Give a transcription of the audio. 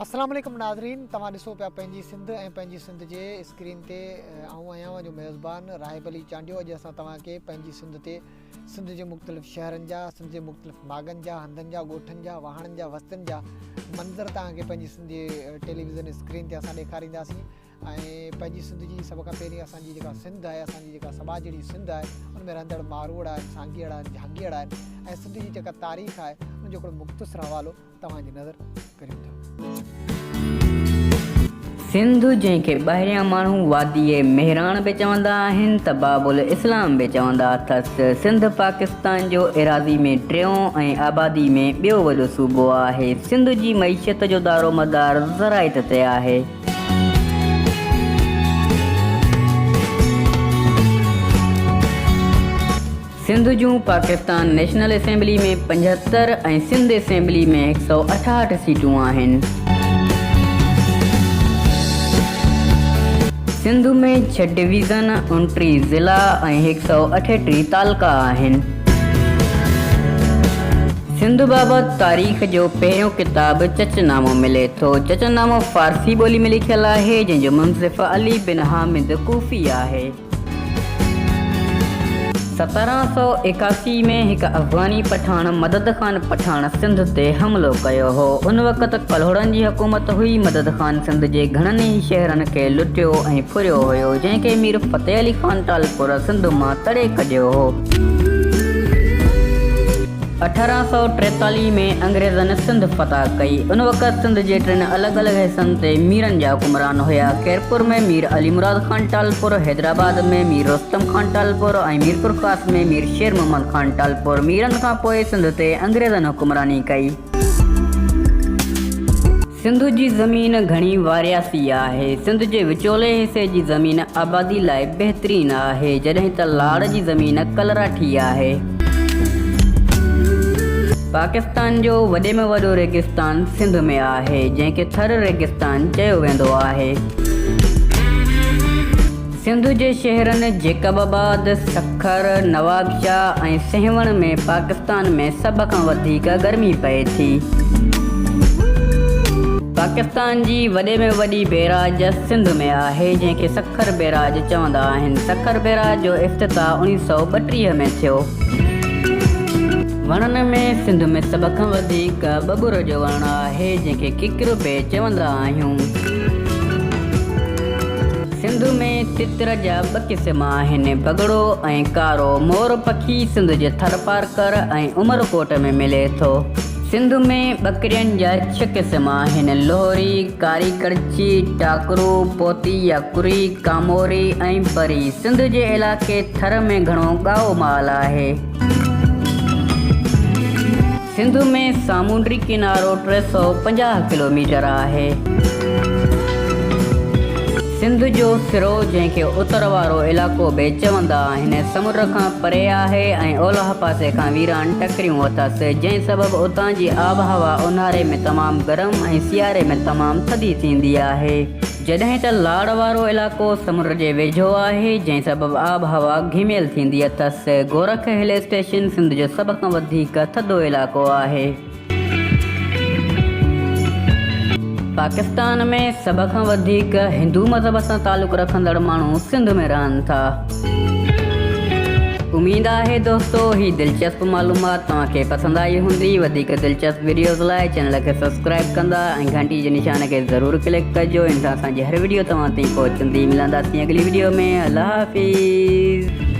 السلام عليڪم ناظرين توهان ڏسو پيا پنهنجي سنڌ ۽ پنهنجي سنڌ جي اسڪرين تي آئون آهيان اوهان جو ميزبان راهب علي چانڊيو اڄ اسان توهان کي پنهنجي سنڌ تي سنڌ جي مختلف شهرن جا سنڌ جي مختلف ماڳن جا هنڌن جا ڳوٺن جا واهڻن جا وستين جا منظر توهان کي پنهنجي سنڌ جي ٽيليويزن اسڪرين تي اسان ڏيکارينداسين ۽ پنهنجي سنڌ جي سڀ کان پهرين اسان جي جيڪا سنڌ آهي اسان جي جيڪا سٻاجهڙي سنڌ آهي ان ۾ رهندڙ ماروئڙا آهن سانگيئڙا آهن جهانگيئڙا آهن ۽ سنڌ جي جيڪا تاريخ آهي ان جو هڪڙو مختصر حوالو توهان جي نظر ڪريون ٿا. سنڌ جنهن کي ٻاهريان ماڻهو واديء مهراڻ به چوندا آهن ته باب الاسلام به چوندا اٿس. سنڌ پاڪستان جو ايراضي ۾ ٽيون ۽ آبادي ۾ ٻيو وڏو صوبو آهي. سنڌ جي معيشت جو دارومدار زراعت تي آهي. سنڌ جون Pakistan national assembly ۾ 75 ۽ Sindh assembly ۾ 168 سيٽون آهن. سنڌ ۾ ڇهه ڊويزن، 29 ضلعا ۽ 138 تعلقا آهن. سنڌ بابت تاريخ جو پهريون ڪتاب چچ نامو ملي ٿو. چچ نامو فارسي ٻولي ۾ لکيل آهي، جنهن جو منصف علي بن حامد ڪوفي آهي. 1781 ۾ هڪ افغاني پٺاڻ مدد خان پٺاڻ سنڌ تي حملو ڪيو هو. ان وقت ڪلهوڙن جي حڪومت هئي. مدد خان سنڌ جي گهڻن ئي شهرن کي لٽيو ۽ ڦريو هيو، جنهن کي مير فتح علي خان ٽالپر سنڌ مان تڙي ڪڍيو هو. 1843 ۾ انگريزن سنڌ فتح ڪئي. ان وقت سنڌ جي ٽن الڳ الڳ حصن تي ميرن جا حڪمران هيا. خيرپور ۾ مير علي مراد خان ٽالپر، حيدرآباد ۾ مير رستم خان ٽالپر ۽ ميرپورخاص ۾ مير شير محمد خان ٽالپر. ميرن کان پوء سنڌ تي انگريزن حڪمراني ڪئي. سنڌ جي زمين گهڻي وارياسي آهي. سنڌ جي وچولي حصي جي زمين آبادي لاء بهترين آهي، جڏهن ته لاڙ جي زمين ڪلراٺي آهي. پاڪستان جو وڏي ۾ وڏو ريگستان سنڌ ۾ آهي، جنهن کي ٿر ريگستان چيو ويندو آهي. سنڌ جي شهرن جيڪب آباد، سکر، نوابشاهه ۽ سيوهڻ ۾ پاڪستان ۾ سڀ کان وڌيڪ گرمي پئي ٿي. پاڪستان جي وڏي ۾ وڏي بئراج سنڌ ۾ آهي، جنهن کي سکر بئراج چوندا آهن. سکر بئراج جو افتتاح 1932 ۾ ٿيو. وڻن ۾ سنڌ ۾ سڀ کان وڌيڪ ٻٻر جو وڻ آهي، جنهن کي ڪڪر به چوندا آهيون. سنڌ ۾ تتر جا ٻه قسم آهن، بگڙو ۽ ڪارو. مور پکي سنڌ جي ٿرپارڪر ۽ عمرڪوٽ ۾ ملي ٿو. سنڌ ۾ ٻڪرين جا ڇهه قسم آهن، لوهري، ڪاري ڪڙڇي، ٽاڪرو، پوتي يا ڪري، ڪاموري ۽ بري. سنڌ جي علائقي ٿر ۾ گهڻو ڳائو مال آهي. سنڌ ۾ سامونڊي ڪنارو 350 ڪلوميٽر آهي. سنڌ جو سرو جنهن کي اتر وارو علائقو به چوندا آهن، سمنڊ کان پري آهي ۽ اولهه پاسي کان ويران ٽڪريون اٿس، جنهن سبب اتان جي آبهوا اونهاري ۾ تمام گرم ۽ سياري ۾ تمام ٿڌي ٿيندي آهي. جڏهن ته لاڙ وارو علائقو سمنڊ جي ويجهو آهي، جنهن سبب آبهوا گهميل ٿيندي اٿس. گورک هل اسٽيشن سنڌ جو سڀ کان وڌيڪ ٿڌو علائقو آهي. پاڪستان ۾ سڀ کان وڌيڪ هندو مذهب سان تعلق رکندڙ ماڻهو سنڌ ۾ رهن ٿا. اميد آهي دوستو هي دلچسپ معلومات توهان کي پسند آئي هوندي وڌيڪ دلچسپ وڊيوز لاء چينل کي سبسڪرائب ڪندا ۽ گهنٽي جي نشان کي ضرور ڪلڪ ڪجو ان سان اسان جي هر وڊيو توهان تائين پهچندي ملنداسين اڳلي وڊيو ۾ الله حافظ.